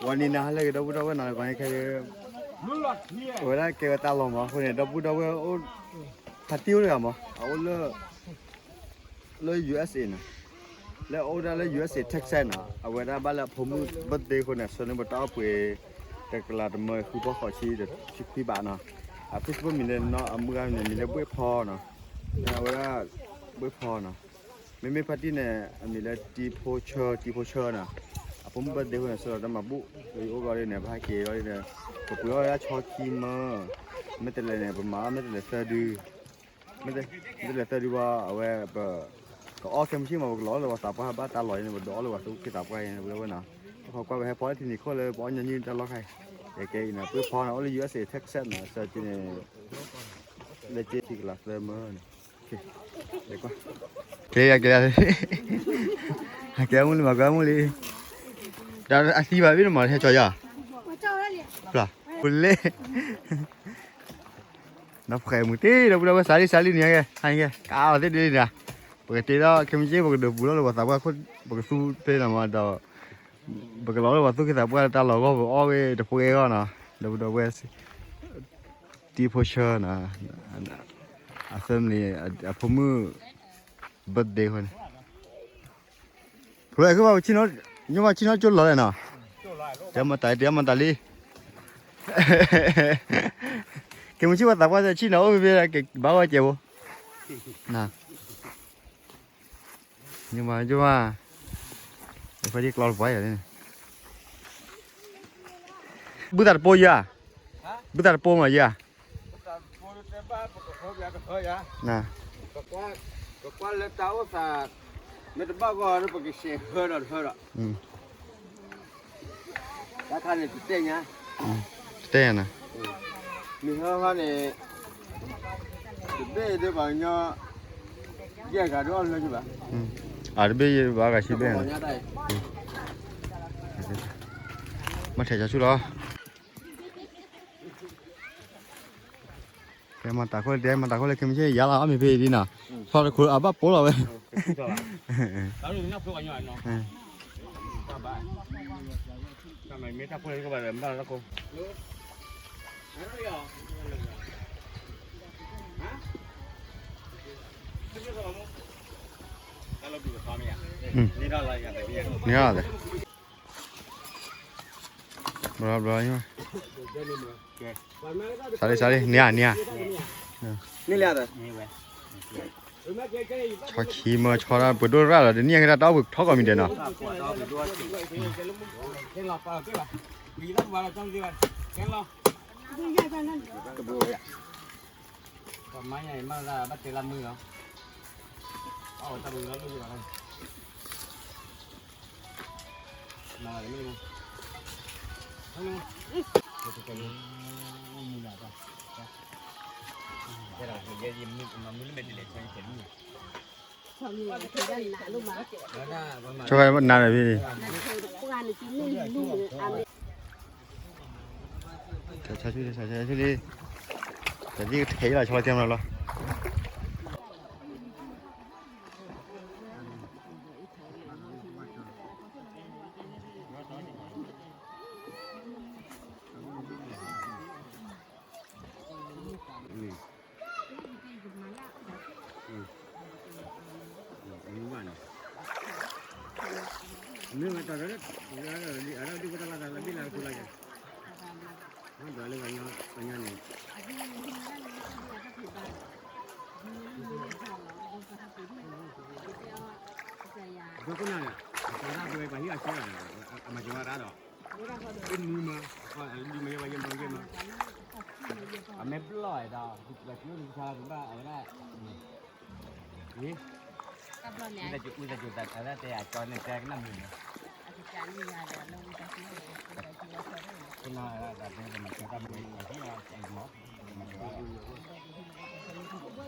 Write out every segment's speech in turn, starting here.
ဝဲန့ၣ်နဟါလၢအဂ့ၤ ဒီပုၢ်ဒီဝဲၢ်နီၤ ဂီၤန့ၣ်ခဲအံၤ အဝဲဒၣ်ကဲဝဲတၢ်လီၢ်မး အဃိန့ၣ် ဒီပုၢ်ဒီဝဲၢ်အိၣ် ဖါတံၢ်အိၣ်တဂၤမး အအိၣ်လၢ လၢ ယူၢ်အ့းအ့းနီၤ လၢအအိၣ်ဒၣ်လၢ ယူၢ်အ့းအ့း Texas နီၤ အဝဲဒၣ်ဘၣ်လၢအဖိမုၣ် birthday အဃိန့ၣ် ဆှၢန့ၢ်ပတၢ်အီၣ်ပှ့ၤ တကလးတမၢ ဃုဖီၣ်ဃိးဆံ တဆံခွံဘးနီၤ အ Facebook မံၤလၢနီၤ အမုၢ်ဂၤန့ၣ် မံၤလၢဘှ့ၣ်ဖီနီၤ အဝဲဒၣ် ဘှ့ၣ်ဖီနီၤ မ့မ့ၢ်ဖါတံၢ်န့ၣ် အမံၤလၢတံဖိဆၢ တံဖိဆၢနီၤ အဖိမုၣ် birthday အဃိန့ၣ် ဆှၢလီၤတၢ်မၤဘူၣ် လၢယအိၣ်ဂီၢ်လံန့ၣ် ပဟဲက့ၤလီၤန့ၣ် ပပှ့ၤအီၣ်ဝဲဒၣ်ဆီခံမၢ မ့ၢ်တလဲၤန့ၣ် ပမၤအီၣ်မ့ၢ်တလဲၤသၢဒု မ့ၢ်တလဲၤသၢဒုဘၣ် အဝဲပ ကအီၣ်ခဲမုၢ်ဆ့ၣ်မး ပကလီၤအီၣ်လၢပှၤသးပှၢ်ဘၣ်တၢ်လီၢ်အံၤန့ၣ် ပဒုးအီၣ်လၢပှၤသူၣ်က့သးပှၢ်အံၤန့ၣ် ပဝဲနီၤ ပခီကွၢ်ပဟဲဖီလၢထံနံၤခိၣ်လၢပအီၣ်ညီနုၢ်တၢ်လီၢ်ခါအံၤ ကဲကဲအံၤနီၤ ပှ့ၤဖီနီၤ အိၣ်လၢ ယူၢ်အ့းအ့း Texas နီၤ စၢက့န့ၣ် လဲၤက့ၤထံကလးသၢမၢန့ၣ် ကဲ ကဲ ကဲ ကဲမူလံ မၤကဲမူလံ တၢ်အသံဘၣ်ဘၣ်နမၤဟဲကၠီယၤ ပူၤလဲၣ် နီၢ်ဖှဲးမုၢ်တ့ၢ်ဒီး ပုၢ်ဒီဝဲၢ်စးလံ စးလံန့ၣ်ကဲ ဟါန့ၣ်ကဲ ကးအီၤသ့ၣ်ဒ်န့ၣ် ပကတ့ထီၣ်ခဲမုၢ်ဆ့ၣ် ပကဒုးပူၤလီၤလၢပှၤသးပှၢ်ခိၣ် ပကသူတ့ၢ်နီၤမးဒီး ပကလီၤလၢပှၤသူၣ်က့သးပှၢ်တၢ်လီၢ်အဂီၢ် ပအီၣ်ဝဲတပှဲၤအဂီၢ်နီၤ ဒီး ဒီးဝဲ တံဖိဆၢနီၤ အသၢမံၤ အဖိမုၣ် birthday အဃိန့ၣ် ဖျိခုဘၣ် ညိဘၣ်ဆ့ၣ်နီၤကၠိလီၤလဲၣ်နီၤ တဲမတၤ တဲမတၤလံ ကဲမုၢ်ဆ့ၣ်ပှၤသးပှၢ်ဆ့ၣ်နီၤ အိၣ်ဖဲဖဲကဘၣ်ဝဲကဲဘိ ညိမး ညိမး ဖဲဒ်ကျီတပှၢ်ယၤန့ၣ် ဘုသးတပိယၤ ဘုသးတပိမးယၤ န ပကွၢ်လၢတၢ်အိၣ်သး မ့ၢ်တဘၣ်ဂီၢ်ဒီး ပကဆဲးဟၢဒီးတဟၢဒီး တၢ်ခါန့ၣ် တတဲညါ တတဲညါန မ့ၢ်ဟၢဟၢန့ၣ် တဘ့ၣ်ဒ်ပှၤကညီ ယဲၢ်ဂၤဒ်အီၣ်လၢကဘၣ် အတဘ့ၣ်ယဘၣ်ဂၤဆံဘ့ၣ် မ့ၢ်ထဲးကဆူၣ်လီၤ တဲမၤတၢ်ခိၣ် တဲမၤတၢ်ခိၣ်လၢ ခဲမုၢ်ဆ့ၣ် ယါလီၤ အီၣ်မ့ၢ်ဖဲအံၤဒ်နီၤ ဆီတခိၣ်အဘၣ်ပိလီၤဝဲ န့ၣ်လီၤ ဘျီဘျီ စးလံ စးလံ နံၤဧါ ဆီခံမၢ ဆီဒၣ်ပှ့ၤဒိၣ်ရၣ်လီၤ တနံၣ်အံၤကတၢၢ်တၢ်အိၣ်ပှ့ၤထီၣ်ကိးမံၤဒဲးနီၤ ဆီနၤလၢဖဲ ဆီဆူၣ်လံ ဆီဆူၣ်လံ တၢ်သံကထဲးလီၤ ဆီလီၤတဲမးလီၤ အမ့ၢ်ဘျီၣ်ဝဲဒီး ပှၤကၠိတဆါလီၤ ပဘၣ်အဝဲဒၣ် အူသကိးသး အဝဲဒၣ်တဲအကၠီန့ၣ် တဲကနၣ်မုာ်န့ၣ် ကနၣ်ဝဲဒၣ်တၢ်တဲပမၤကၠီတၢ်မုာ်အံၤ အဟံၣ်အီၤအံၤမး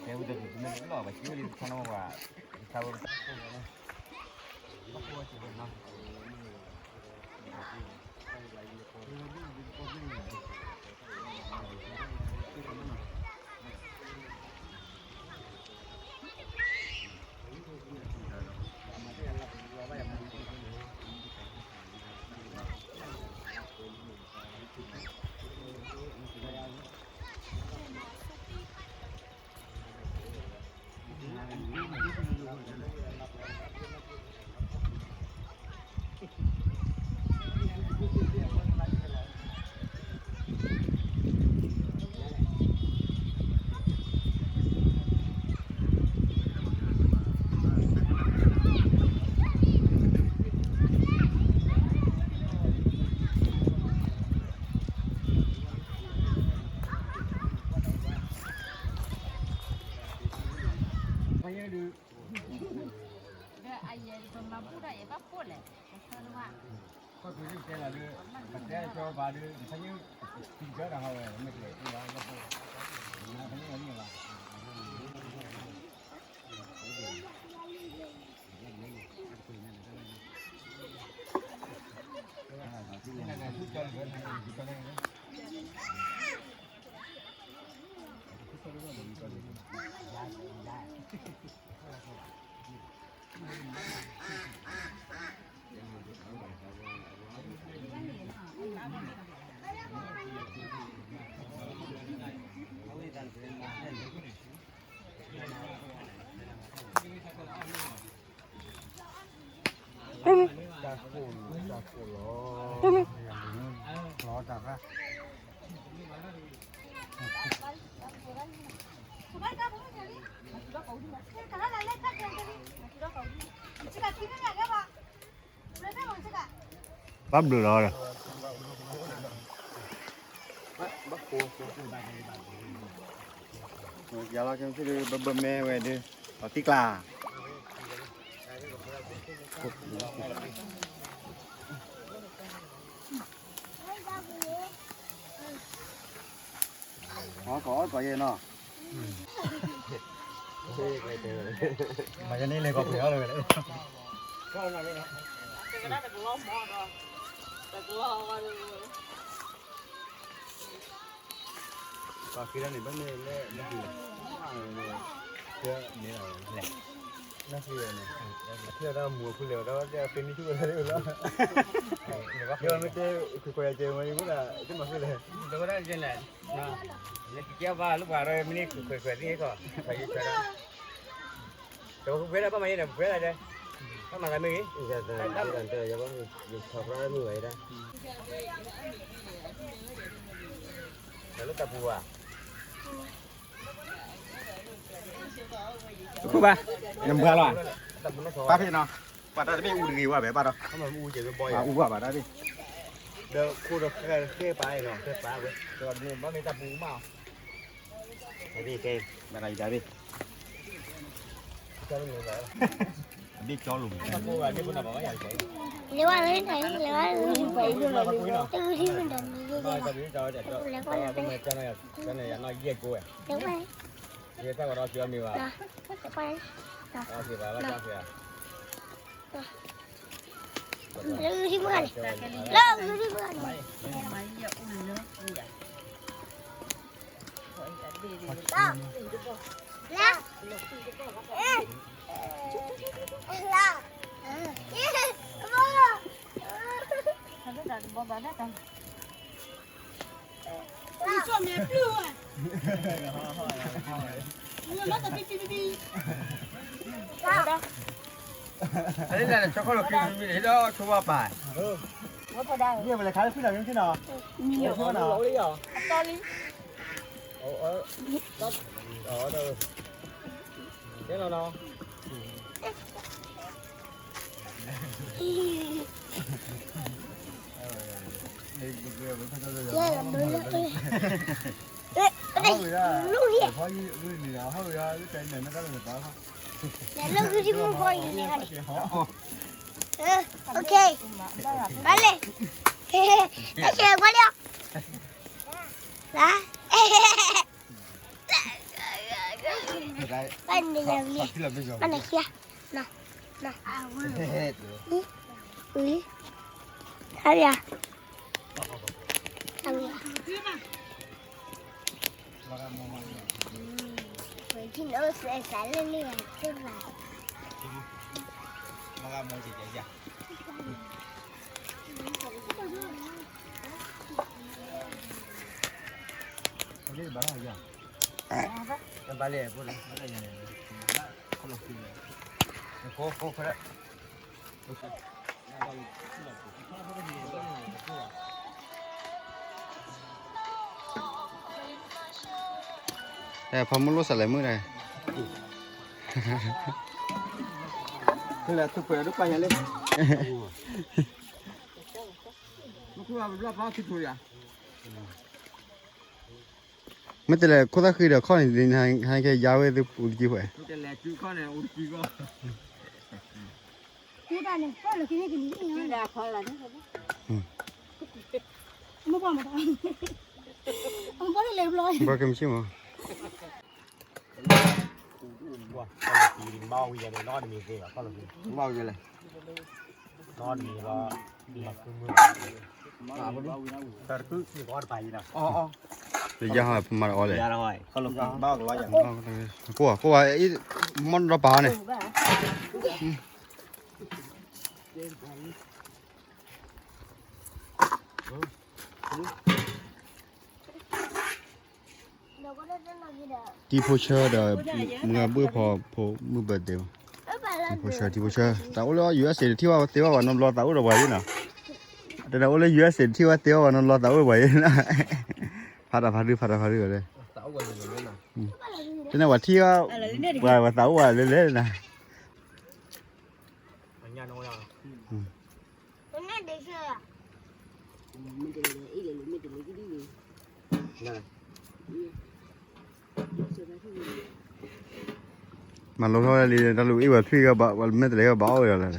တဲဝဲတၢ်မ့ၢ်ဘျီၣ် ပှၤကၠိလံတဆါနီၤ ပှၤတဆါဝဲ ဘၣ်ကိးဝဲစ့ၢ်ကီးနီၤ ဘၣ်ဘျုးလီၤဒီး ယလီၤက့ၤဘၣ်ဘၣ်မဲဝဲဒုး အီၤတံၢ်ကျါ အီၣ်ကီးအီၣ်ကီးယဲၢ်နီၤ မၤယဲၢ်န့ၣ်လဲၤကီးပှ့ၤအီၣ်လၢၤဝဲလဲၣ် ပှၤက့ၤဒၣ်န့ၣ် ဘၣ်မ့ၢ်လဲၣ် နၢ်ဟူလီၤ ကဲန့ၣ်လီၤ နၢ်ဟူလီၤန့ၣ် ထံၣ်အီၤတၢ်မူအဖုလဲၣ် ဒီးတဲအဖဲန့ၣ်ထူၣ်ဝဲဒၣ်လၢလီၤ ဒီးမ့ၢ်တဲခွဲးခွဲးယဲၢ်မ့ၢ်ယိၣ်ဒၣ် တမၤဃုလဲၣ် တဝဲဒၣ်ယဲၢ်လဲၣ် လၢကကဲဘၣ်လၢပှၤဒီးမ့ၢ်န့ၢ်ခွဲးခွဲးသ့ၣ်ခီ ခွဲးယဲၢ်ခွဲးဒၣ် တဝဲခွဲးခွဲးဒၣ် ဘၣ်မၤယဲၢ်ဒီးခွဲးခွဲးဒၣ်ဒဲး ဘၣ်မၤသးမ့ၢ်ဂ့ၤ ယသးဒ်တၢ်ယဘၣ်ယခီဖျိမုၢ်ဝဲဒၣ် တၢ်လၢတၢ်ပူၤဘၣ် တခိၣ်ဘၣ် နမုၢ်လီၤ ပၢ်ဖဲနီၤ ပှၤတၢ်တဘ့ၣ်အူတဂ့ၤဝဲဘဲဘၣ်ဒီး အူဘၣ်ဘၣ်တၢ်ဘ့ၣ် ဒီးခိၣ်ဒီးဃဲပာ်နီၤ ဃဲပာ်ဝဲ ဒီးမ့ၢ်တၢ်ပူၤမး တၢ်ဘ့ၣ်ကဲ ဘၣ်တၢ်ယတၢ်ဘ့ၣ် အဘ့ၣ်ကၠီလိၤ လဲၤဝဲလၢတၢ်လဲၤဝဲလၢ တဂုၤထံမ့ၢ်ဒီးမံၤလဲၤဝဲလၢ လဲၤဝဲလၢ ယဲၢ်ကိးဝဲ ယဲၢ်တၢ်ဝဲဒီးကၠီမ့ၢ်ဘၣ် လၢဂုၤထံမုၢ်ဂၤန့ၣ် လၢဂုၤထံမုၢ်ဂၤန့ၣ် လၢ လၢ အလၢလၢ်လၢ် ဆီခီၣ်လီၤခံမံၤန့ၣ် ဟ့ၣ်ဒီးဆိဝါပၢ် မ့ၢ်ပလဲၤခါလၢဖုလၢ်မ့ၢ်က့ၤနီၤ မံၤနီၤ တဲလီၤနီၤ OK ဘၣ်လဲၣ် တၢ်ဆဲးကွၢ်လံ လၢ ဘၣ်န့ၣ်ယၤဝံၤ ဘၣ်နခံဂၤ နီၤ နီၤ ဝံၤ ခါယၤ ခါယၤ ဝဲက့ၤနီၤ စဲးစးလၢလၢ ဖါမုၢ်လိၣ်စးလဲၤမုၢ်ဒီး လဲၤသူၣ်ပှဲၤဒိၣ်ပာ်ယၤလၢ မ့ၢ်တဲလဲၣ် ခိၣ်သၣ်ဃံဒီးခီၣ်န့ၣ် ဟဲက့ၤယါဝဲသ့ၣ်ပူၤတကံၢ်ဝဲ မ့ၢ်တဲလဲၣ် တုၤခီၣ်န့ၣ် အိၣ်တကံၢ်ဂီၢ် မ့ၢ်တဲလဲၣ် ခိၣ်လၢခံန့ၣ်ကလံၤန့ၣ် ဘၣ်ကဲမ့ၢ်ဆ့ၣ်မး လၢယၤဟီၣ်ပမၤတအီလဲၣ် ကိးဝဲ ကိးဝဲ မီၢ်နီၢ်ပၤန့ၣ် တံၤဖိဆၢဒီး မုၢ်ဂၤဘုၣ်ဖီဖိမုၣ် birthday ဘၣ် တံၤဖိဆၢ တံၤဖိဆၢ တၢ်အိၣ်လၢ ယူၢ်အက်စ်အေ တထံၣ်ဘၣ်သ့ဘၣ်ပှၤနီတဘျီ သးအိၣ်ဒီးပှၤယဲနီၤ တၢ်အိၣ်လၢ ယူၢ်အက်စ်အေ တထံၣ်ဘၣ်သ့ဘၣ်ပှၤနီတဘျီ သးအိၣ်ဒီးပှၤယဲနီၤ ဖးတၢ်ဖးဒု ဖးတၢ်ဖးဒုဝဲ တန့ၣ်ပှၤထံၣ် ပှၤသးအိၣ်ဝဲလဲၣ်လဲၣ်နၤ မၤလိထီၣ်ဝဲလံ တၢ်လူၤအ့ၣ်ဝဲထွံၣ်ကဘၣ် ဝဲမ့ၢ်တလဲၤကဘၣ်အိၣ်ဒီးလဲၣ်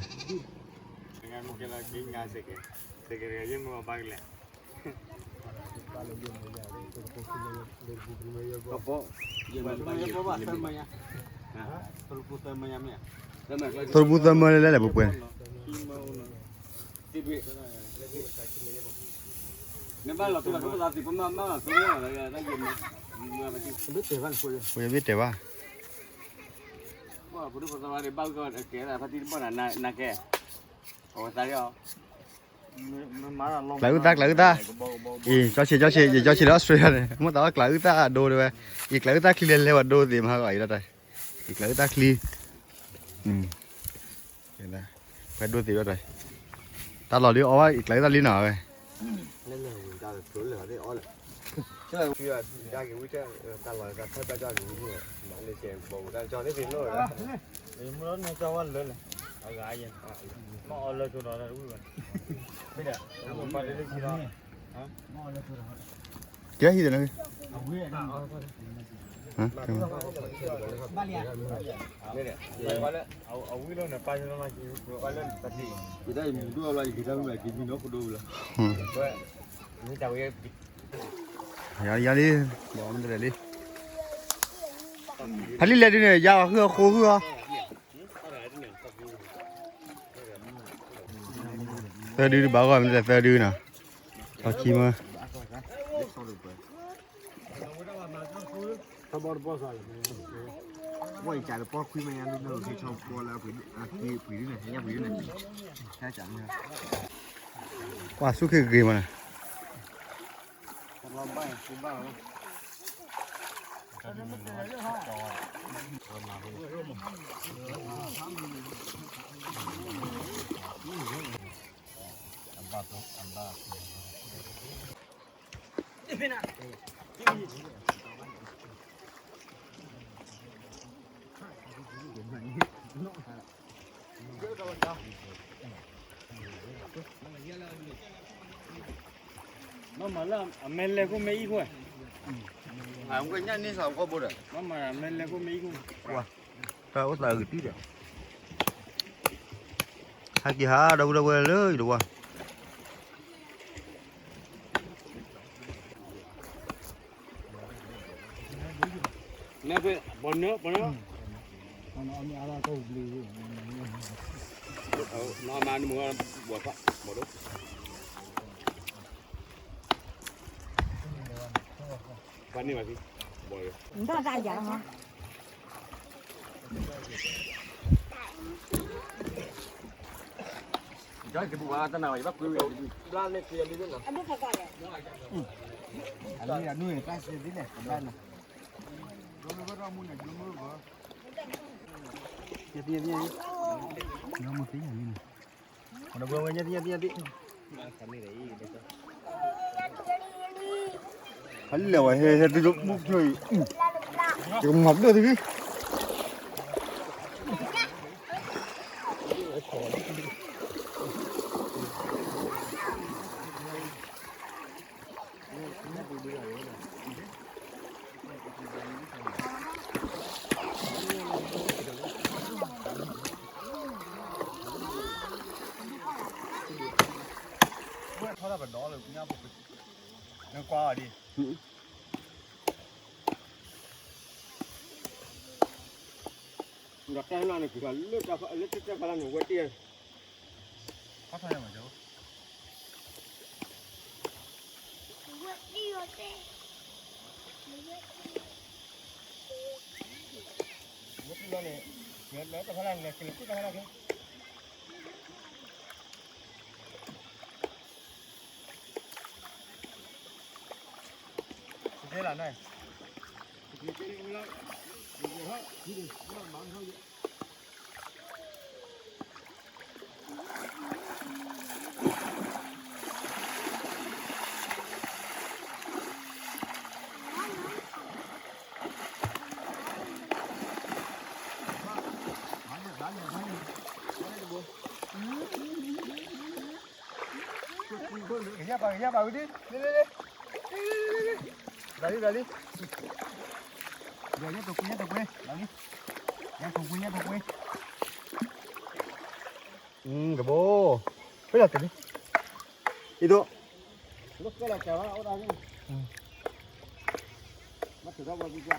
သရူးပူၤသၢမၢလဲၣ်လဲၣ် ပှဲၤပှဲၤ ပှဲၤဘ့ၣ်တဲာ်ဘၣ် ကျးအုၣ်သၣ် ကျးအုၣ်သၣ် အံၤ ကၠီဆံး ကၠီဆံး ယကၠီဆံးလၢ Australia န့ၣ် မ့ၢ်သးဝဲကျးအုၣ်သၣ်အဒိတဲဝဲ အံၤကျးအုၣ်သၣ်ချံလဲၤလဲၤဝဲဒိသ့ၣ်မး အံၤဒီး အံၤကျးအုၣ်သၣ်ချံ ပှဲၤဒိသ့ၣ်ဝဲဒီး တၢ်လီၢ်ဒ်အီၣ်ဘၣ် အံၤကျးအုၣ်သၣ်လံနီၤဝဲ ကဲဟံၣ်ဒီး ယၤလံ ဘၣ်မနုၤလဲၣ်လံ ဖဲလံလဲၤဒုန့ၣ် ယၤအီၤဃုအီၤဃိဃုအီၤ သၢဒုတဘၣ်ဂီၢ်မနုၤလဲၣ် သၢဒုနီၤ ထီၣ်ခံမၢ ဝဲအံၤကးလၢပီၢ်ခွံမ့ၢ်ညါလၢနၢ်လီၤသ့ဆီပီလၢအပှ့ၤဒုန့ၣ် ညါပှ့ၤဒုန့ၣ် ကွၢ်ဆူၣ်ခ့ဂ့ၤမးန့ၣ် မ့ၢ်မၤလၢအမဲလဲၢ်ခိၣ်မ့ၢ်အံၣ်ခိၣ်, မ့ၢ်မၤလၢအမဲလဲၢ်ခိၣ်မ့ၢ်အံၣ်ခိၣ်, တၢ်အိၣ်သးဂ့ၤတံၢ်ဒီး, ဟဲက့ၤဟးဒီပုၢ်ဒီဝဲၢ်လၢယတဝါ နမၤနမၤဘၣ်ဘၣ်ဒိၣ်, ဘၣ်န့ၢ်ဘၣ်သံ, ဘၣ်ယၤ ကဘုဘၣ်တနၤဘၣ် ယဘၣ်ကွံာ်ဝဲ, ဘျါန့ၣ်က့ၤလံန့ၣ်, အဒိၣ်တၢ်စဲသ့န့ၣ်, ညါသ့ညါသ့, ညါသ့ညါသ့, ဟဲလဲၤဝဲဟဲဟဲဒုးဒိၣ်ဘုၣ်ဖျၢၣ်အံၤ, ယကမၤဘျၢၣ်တဂ့ၤ. ဝဲထီၣ်တၢ်ပဒီလၢညါပူၤ, နကွၢ်အီၤဒ် ဒီးတဲနၤန့ၣ် လၢတၢ်ဖီလာ်န့ၣ် ဝဲတ့ၢ် ဝဲတ့ၢ်န့ၣ် လၢတၢ်ဖီလာ်န့ၣ် ကလဲၤတၢ်ဖီလာ်က့ ကညးပာ် ကညးပာ်ဝံၤဒ် လ့လ့လ့ ဘျးလံ ဘျးလံ ညါတိာ်ကွ့ ညါတိာ်ကွ့ ဘျးလံ ညါတိာ်ကွ့ ညါတိာ်ကွ့ တဘိ ဖဲလီၤတလံ အံၤဒိၣ် ဖဲ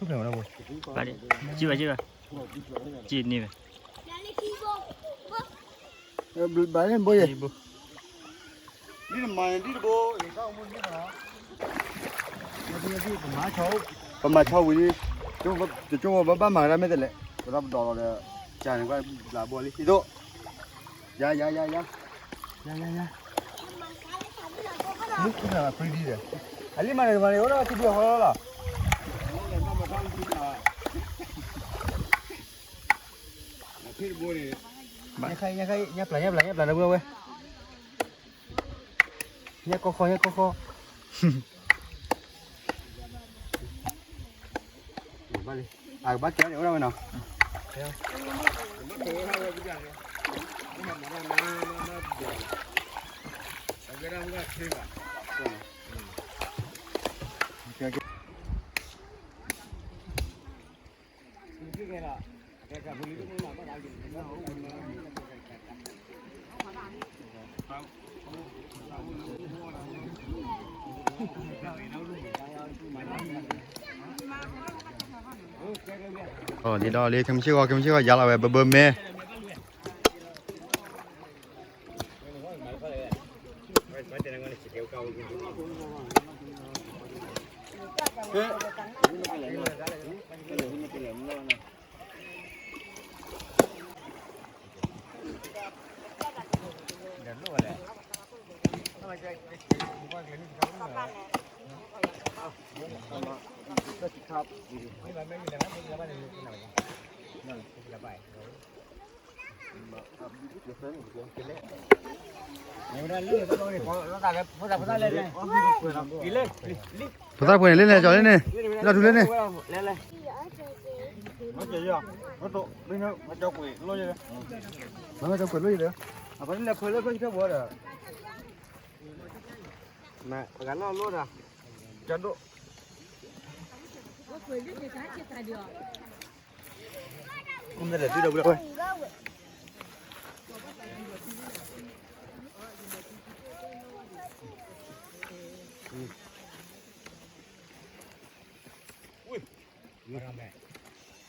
လီၤတဘိ ကြည့်ပါ ကြည့်ပါ ကြည့်နေပဲ ဘၣ်န့ၣ်ဘိယဲ ဒ်နမၤန့ၣ်ဒ်တဘိ ပမၤဆီဝံၤလံ တကၠိဘၣ်ဘၣ်မၤဒၣ်မ့ၢ်တလဲၣ် ပဒီပဒီလီၤဒီး ကၢ်န့ၣ်ကွၢ်ဘျးဘိလံ အံၤဒိၣ် ယၤ ယၤ ယၤ ယၤ ယၤ ယၤ ယၤ မုၢ်ခူၣ်နၤဖုဒံဒီး အလံမၤန့ၣ်မၤန့ၣ် အိၣ်ဒီးထံဒုးအဃီလီၤ ညါခါအံၤ ညါခါအံၤ ညါပျၢ် ညါပျၢ် ညါပျၢ် နဘုဝဲ ညါကီခီ ညါကီခီ ဘၣ်လံ အကဘၣ်ကဲန့ၣ် အိၣ်ဒၣ်ဝဲနီၤ ဒ်ဒီးလံ ခဲမုၢ်ဆ့ၣ်ဂီၤ ခဲမုၢ်ဆ့ၣ်ဂီၤ ယါလီၤဝဲ ဘၢဘၢမဲ ဖိသၣ်ဖိန့ၣ် လ့ၣ်လဲၣ် ကၠီလ့ၣ်န့ၣ် လီၤထူလ့ၣ်န့ၣ် မ့ၢ်ကၠီကွဲးလိၣ်ယလဲၣ် အဖဲလဲၣ်ဖဲလဲၣ်ဖဲလဲၣ် ပကနီၢ်လိၣ်ဒီး ကၠီဒိၣ် မ့ၢ်လဲၤတုၤဒီးဝဲ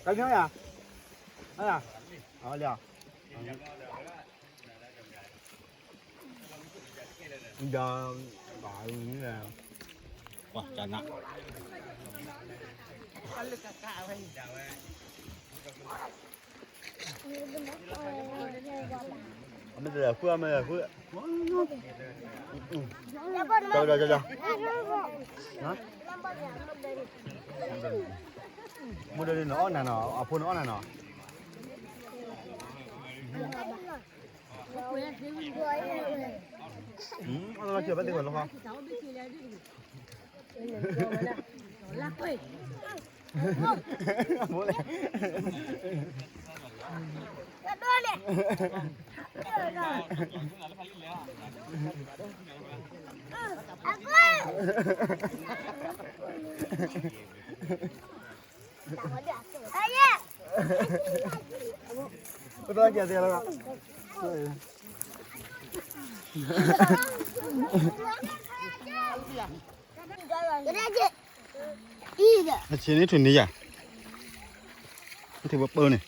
ကညီယၤ အယၤ အလီၤ ဒီး ဘၣ် ဝါ ကနၣ် အမ့ၢ်တလဲၤဃုအမ့ၢ်လဲၤဃု ကၠီကၠီကၠီ မ့ၢ်ဒီးနအီၣ်နၤနီၤ အဖိနအီၣ်နၤနီၤ အီၣ်လီၤကၠီဘၣ်သ့ၣ်ကီးလီၤ ပတကဲသ့လီၤ အဆ့န့ၣ်ထုးန့ၢ်ယၤ, ထုးပပၢန့ၣ်,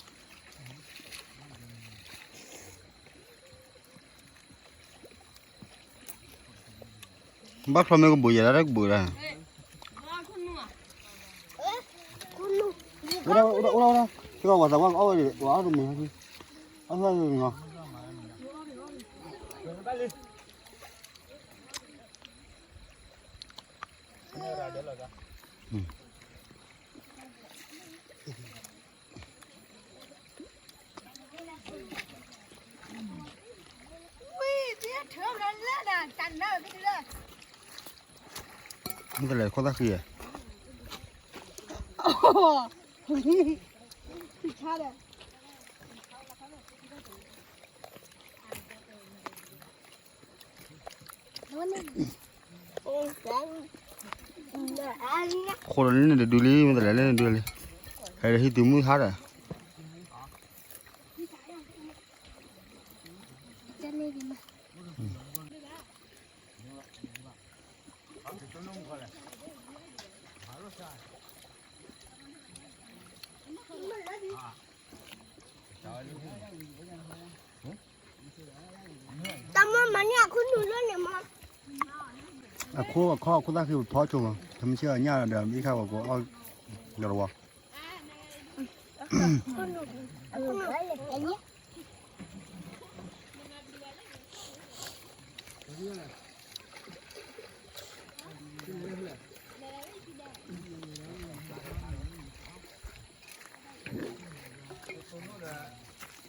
ဘၣ်ဖျီမ့ၢ်ကဘိးယၤဒၣ်တကဘိးဒၣ်, အိၣ်ဒၣ်အိၣ်ဒၣ်အိၣ်ဒၣ်, စ့ၢ်ကီးဝၤသးပှၢ်ကအီၣ်ဝဲဒၣ် ဝၤအီၣ်တမံၤ, အီၣ်သၣ်ဂ့ၤဂ့ၤနီၤ. မ့ၢ်တလဲၤခိၣ်သၣ်ဃံဧါ, ဃိလၢန့ၣ်တဒုလံ မ့ၢ်တလဲၤလၢန့ၣ်ဒုလံ, ဟဲလၢဟံၣ်တုၤမုၢ်ဟါဒီး တၢ်မ့ၢ်မၤန့ၢ်အခိၣ်နူာ်လၢန့ၣ်မး, အခိၣ်အခီၣ်အခိၣ်သၣ်ဃံပဖီဆိမး, တမ့ၢ်ဆ့ၣ်အညၣ်ဒီးမ့ၢ်ခါဝဲကိးအီၣ်ဒီးတဝီ တၢ်အီၣ်ဒၣ်ဝံၣ်, ကၢၤ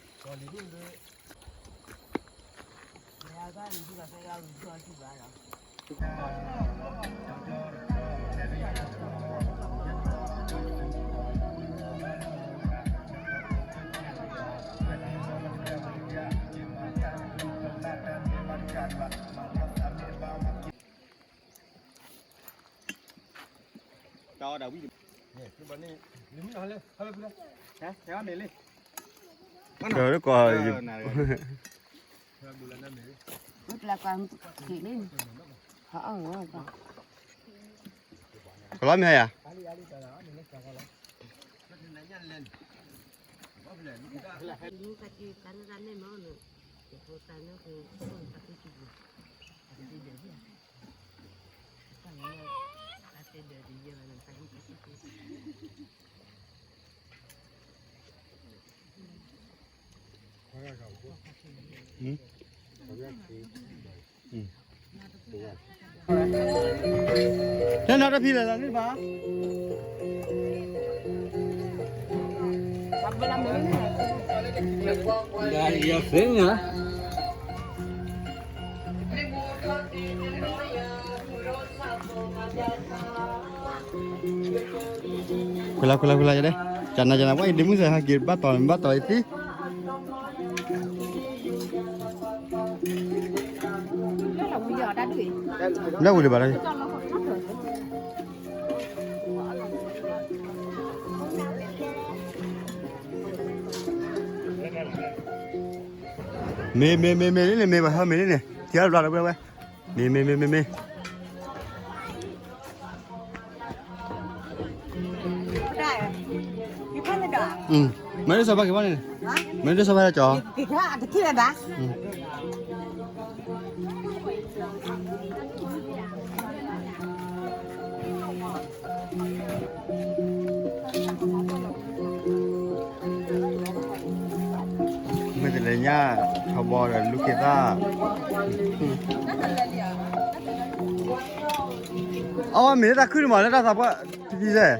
လၢကီၢ်, ကလီမ့ၢ်ယၤ နနီၢ်တဖံးလၢာ်လီၤန့ၣ်ဘၣ်. ခွဲးလီၤ ခွဲးလီၤ ခွဲးလီၤ ယဒ့, ကနၤ ကနၤ ပှၤအံၤဒ့မုၣ်စၢၤ ဟဲက့ၤဘၣ်တီၤ ဘၣ်တီၤအံၤသ့ လၢဝံၤလံဘၣ် မ့ၢ် မ့ၢ် မ့ၢ် မ့ၢ်လံန့ၣ် မ့ၢ်ဘၣ်ဟဲမ့ၢ်လံန့ၣ် ထံအါဘျီလၢဝဲဝဲ မ့ၢ် မ့ၢ် မ့ၢ် မ့ၢ် မ့ၢ် မ့ၢ်ဒ်စီၤပၤက့ၤဘၣ်န့ၣ်, မ့ၢ်ဒ်စီၤပၤကၠီၤ, မ့ၢ်တလဲၤညၣ် ထီဘီဒီးလူၤက့ၤသၣ် အီ မ့ၢ်တၢ်ခုၣ်န့ၣ်မး လၢတၢ်သးပှၢ် ဖံဖံစဲ သုတဲအီၤန့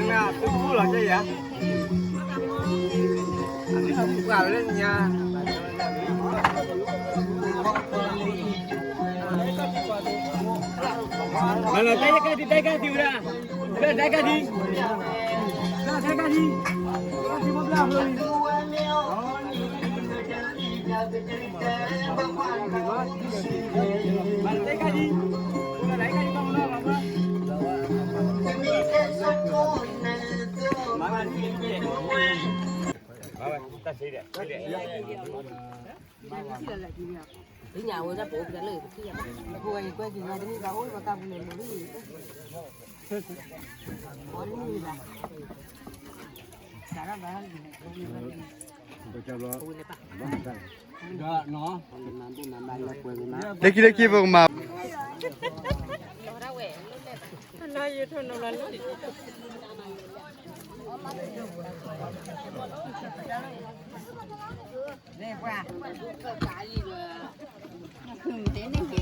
ၣ် သုကူၣ်လီၤကဲယၤ, ပှၤလၢညါ, မၤလီၤတၢ်ယကၢ်ဒံး တၢ်ယကၢ်ဒံးဝဲဒၣ်, တၢ်ယကၢ်ဒံး, တၢ်ယကၢ်ဒံး, တၢ်ယကၢ်ဒံး, မၤလီၤတၢ်ယကၢ်ဒံး, မၤလီၤတၢ်ယကၢ်ဒံး, တၢ်ဆံးဒဲး, ဆံးဒဲး. ပသ့ၣ်ညါဝဲဒၣ်ပအိၣ်ပတၢ်လၢပသ့ၣ်ညါဘၣ်, အဃိဝဲကွဲက့ၤဝဲတမ့ၢ်ဘၣ်အိၣ်ပကၢ်ပူၤန့ၣ်မ့ၢ်, အဝဲတမ့ၢ်ဘၣ်, လၢခံလၢခံပကမၤ လၢအိၣ်လၢခံပာ်ဒိ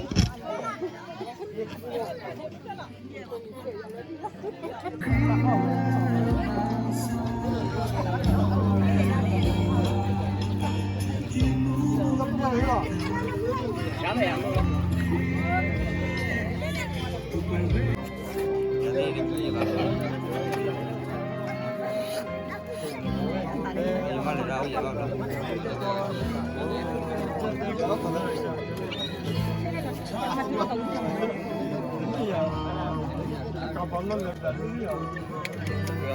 ၣ်က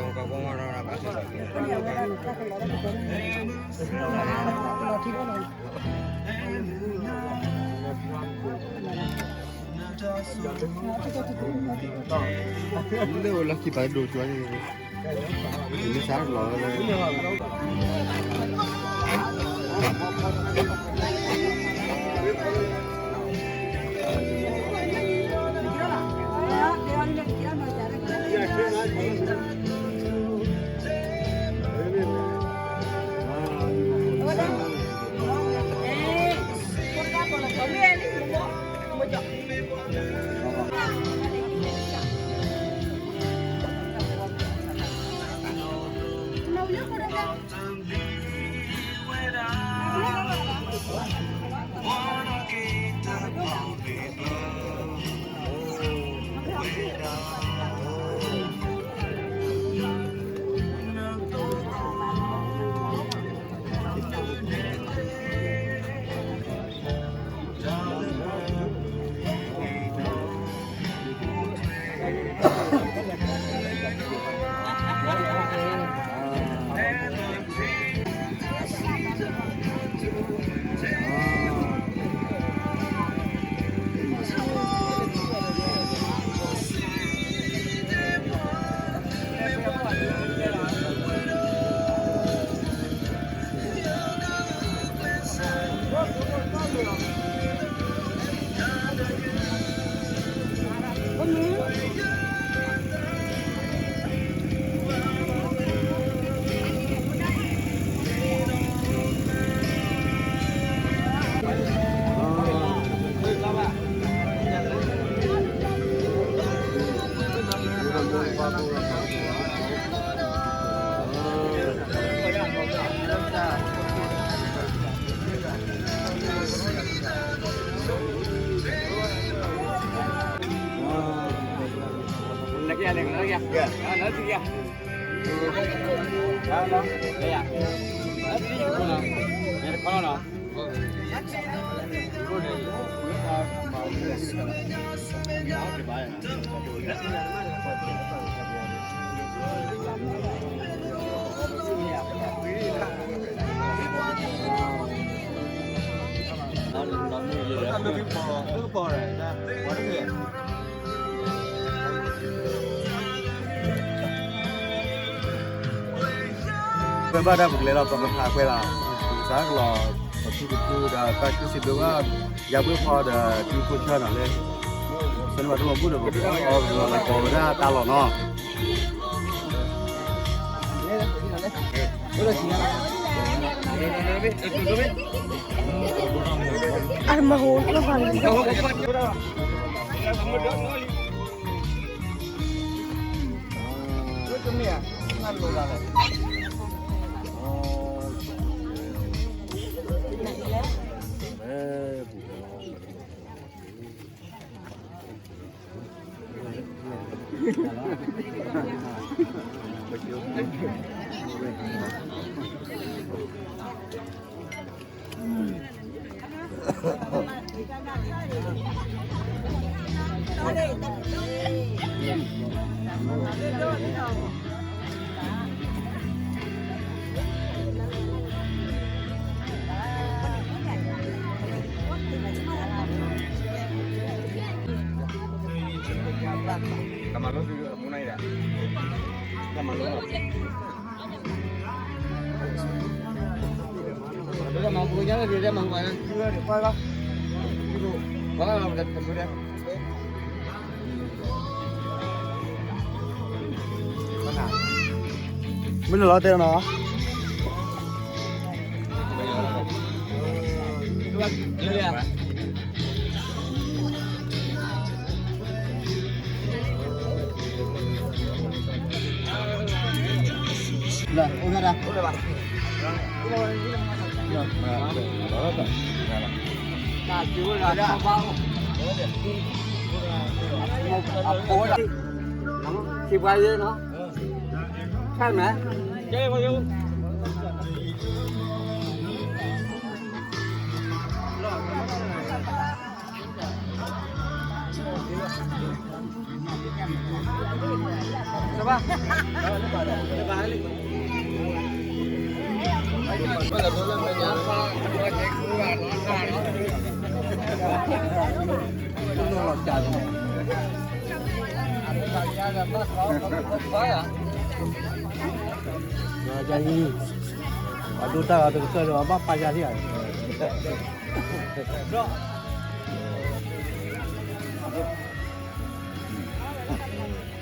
ၠွါန့ၣ်, မ့ၢ်စးလီၤလၢ ပဘၣ်ဒၣ်ပကလဲၤလီၤပကဖးကွဲးလီၤ, ပကစးကလီၤ ပထူပထူဒီးတၢ်ကူစံးဘျုးဘၣ် ယၤဘှ့ၣ်ဖီဒီး ဒူဖိဆၢနီၤလၢ စဲန့ၣ်ဘၣ်တလီၤဘူၣ်ဒီး ပကအိၣ်လီၤကီးဝဲဒၣ်တၢ်လီၢ်နီၤ. အမဟိ ပ မ့ၢ်လီၤတဲနီၤ, အဒိတၢ်ဂၤတကစၢၢ်ဒီး အဘၣ်ပာ်ယၤလံဧါ.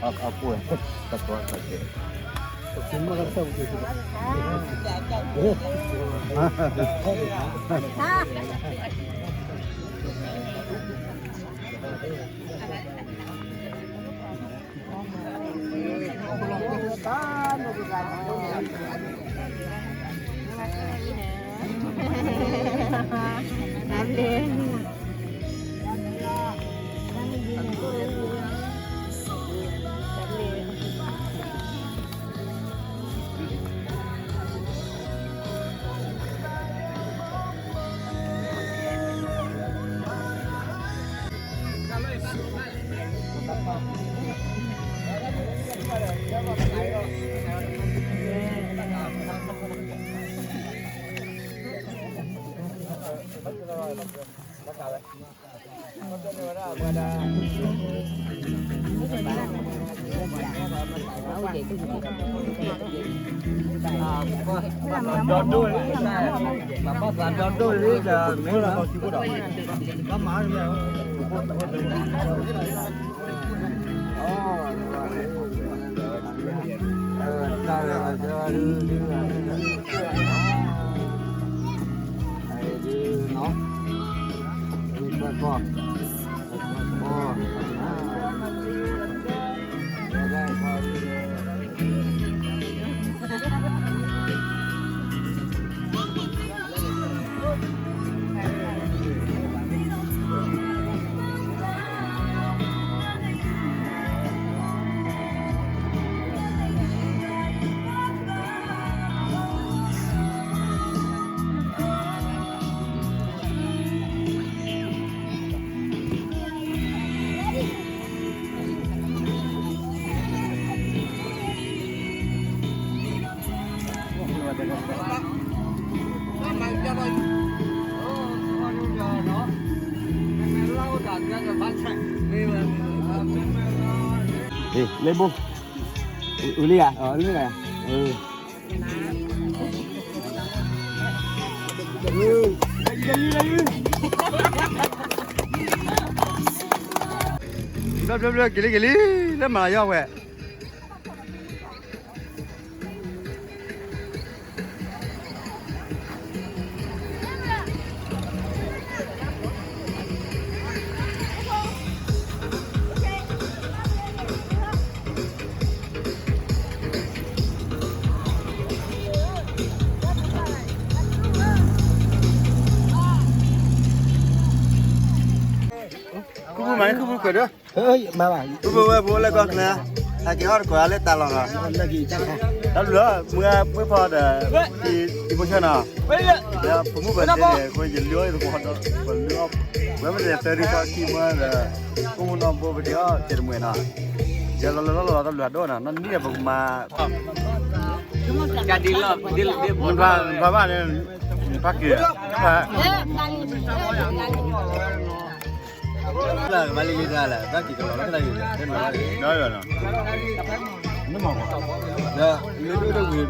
အပှဲၤ တၢ်ကီတၢ်ခဲ လ့ဘိ, အုလံဧါ, အုလံဧါ, အု, ဘျၢဘျၢဘျၢ က့ၤလံက့ၤလံ, လၢမၤလၤယီၢ်ဝဲ. မၤန့ၢ်ခုၣ်ဖုကွဲးဒီး, မၤဘၣ်, ခုၣ်ဖုဝဲၢ်ဖိလၢကီၢ်ချၢ, ဟဲက့ၤအီၣ်တကိးလၢတၢ်လီၢ်လီၤ, တၢ်ဘျုး, မုၢ်ဂၤပှ့ၤဖီဒီး, တံၤဖိဆၢနီၤ, ဒီးဖိမုၣ်ပှၤတဲန့ၣ် အဃိယလုၢ်အီၣ်ယသကိးဒီး, ပလုၢ်အီၣ်, ဝဲမ့ၢ်တသၢဒုခီခံမၢဒီး, ကိၣ်မနီၢ်ဘိပတဲအီၣ်ကဲတမှဲၤနီၤ, ယလီၤလၢလီၢ်လီၤတၢ်ဘျုးအဒိၣ်နီၤ, နီၢ်နံၣ်အပကမၤ နဖးဘၣ်န့ၣ်, နဖးက့ၤ, ဘၣ်လံ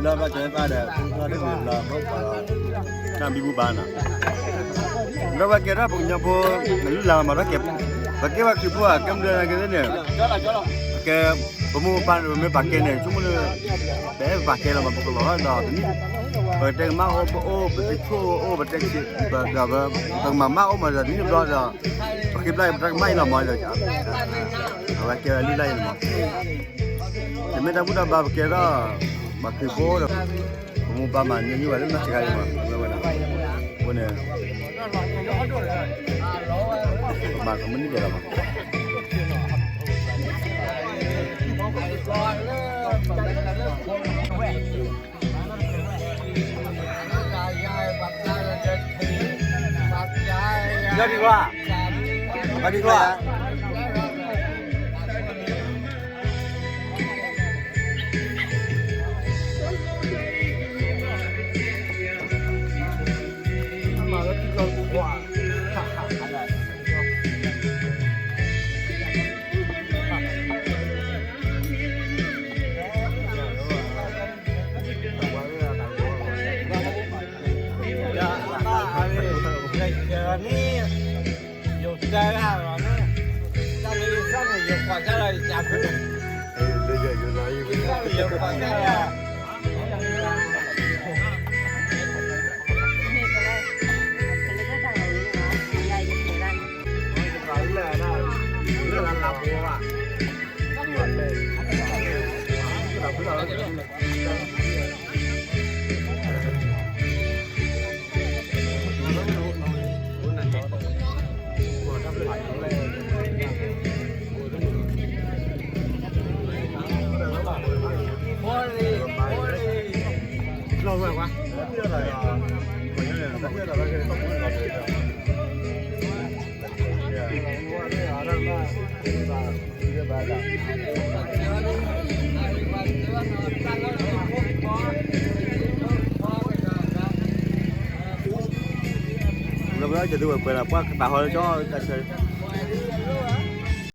လံတၢ်လဲၣ်, ဘၣ်က့ၤကလီၤလၢကတၢၢ်ယံၤလဲၣ်, ဒီး, ဒီး, လၢဒိၣ်တဝံၤဘျီ ဘၣ်ကဲဘၣ်ဒီး, လၢဒိၣ်တဝံၤဘျီ ဘၣ်ကလီၤ, တၢ်ဘံဘူဘၣ်နီၤ, ဒီးပှၤကဲထီၣ်ပှၤကညီဖိ, နလုၢ်လၢ်မၤထီၣ်ကဲ, ပှၤကဲပှၤခရံာ်ဖိဧါ, ကဲမနုၤကဲသ့ၣ်န့ၣ်, ကဲ, ပမိၢ်ပပၢ်န့ၣ် ပမ့ၢ်ပာ်ကဲန့ၣ် ဆိကမိၣ်လၢ, ပအဲၣ်ပပာ်ကဲလီၤမး ပကလီၤဒီးတနံၣ်, ပကတဲကမၣ်အိၣ်ပအိၣ် ပတံၤခိၣ်အိၣ် ပတဲ, ပကမၤမၣ်အိၣ်မးဒီးတနံၣ်တဘျီဒီး, ပဃ့ပျၢ်အံၤပတၢ်ကမၣ်အံၤလီၤမးဒီး, အဝဲကဲဝဲလုၢ်လၢ်အံၤလီၤမး, တမ့ၢ်တၢ်ဘူၣ်တၢ်ဘါပကဲထီၣ်, ပှၤခရံာ်ဖိဒီး, ပမိၢ်ပပၢ်မၤညီနုၢ်ဝဲလၢနီၢ်ဆံးခါအံၤမး, အဝဲန့ၣ် မၤကမုၢ်နံၤဒဲးလီၤမး, လၢပှၤကသုးဝဲပှဲၤဒီး ပှၤကပာ်ဟီလၢကၠီတၢ်ဆၢ